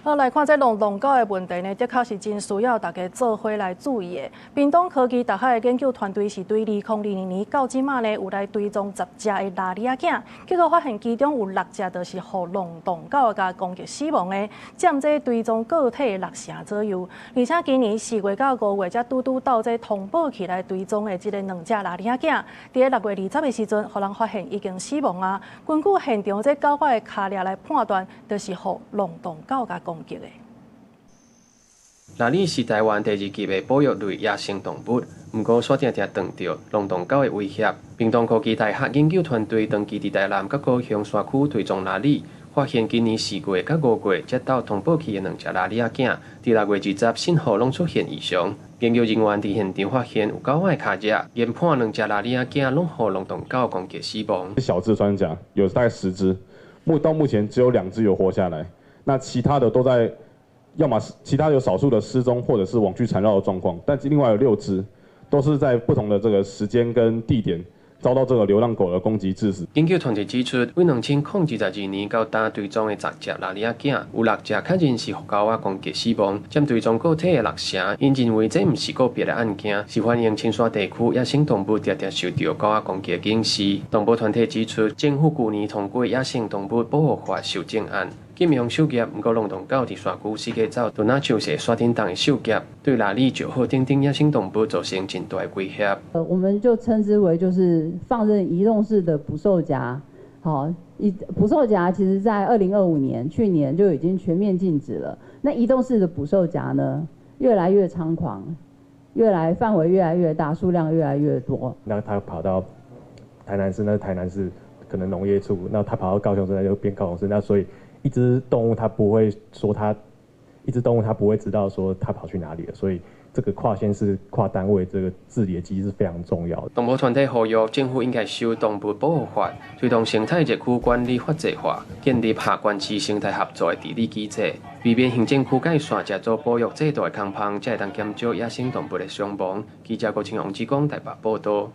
好，來看這浪浪狗的問題呢，的確是真需要大家做伙來注意的。屏東科技大學的研究團隊是對2002年到這馬呢，有來追蹤10隻的鯪鯉仔囝，結果發現其中有六隻都是予浪蕩狗共攻擊死亡的，佔這追蹤個體的六成左右。而且今年4月到5月才拄拄鬥這通報器來追蹤的這个兩隻鯪鯉仔囝，佇6月20的時陣，予人發現已經死亡啊。根據現場這狗仔的跤跡來判斷，就是予浪蕩狗共攻擊的。鯪鯉是臺灣第二級的保育類野生動物，毋過煞定定撞著浪蕩狗的威脅。屏東科技大學研究團隊長期佇台南佮高雄山區追蹤鯪鯉，發現今年4月佮5月接到通報器的兩隻鯪鯉仔囝，佇6月20信號攏出現異常。研究人員佇現場發現有狗仔的跤跡，研判兩隻鯪鯉仔囝攏予浪蕩狗攻擊死亡。小隻穿山甲有大概10隻，到目前只有兩隻有活下來，那其他的都在。要麼是其他有少數的失蹤或者是網具纏繞的狀況，但另外有六隻都是在不同的這個時間跟地點遭到這個流浪狗的攻擊致死。研究團隊指出，對2022年到今追蹤的10隻鯪鯉仔囝，有六隻確認是予狗仔攻擊死亡，佔追蹤個體的六成。𪜶認為這毋是個別的案件，是反映深山地區野生動物常常受著狗仔攻擊的警示。動保團體指出，政府舊年通過野生動物保護法修正案，禁用狩獵，毋過浪蕩狗佇山區四界走，就若像是山頂洞的狩獵，對鯪鯉、石虎等等野生動物造成真大的威脅。我們就稱之為就是放任移動式的捕獸夾。好，捕獸夾其實在2025年去年就已經全面禁止了。那移動式的捕獸夾呢，越來越猖狂，越來範圍越來越大，數量越來越多。那他跑到台南市，那台南市可能農業處，那他跑到高雄市，那就變高雄市。那所以一隻動物它不會說它，一隻動物它不會知道說它跑去哪裡了，所以這個跨縣市、跨單位這個治理的機制是非常重要的。動保團體呼籲政府應該修動物保護法，推動生態熱區管理法制化，建立跨縣市生態合作的治理機制，避免行政區界線成做保育制度的空縫，才會當減少野生動物的傷亡。記者郭清王志剛台北報道。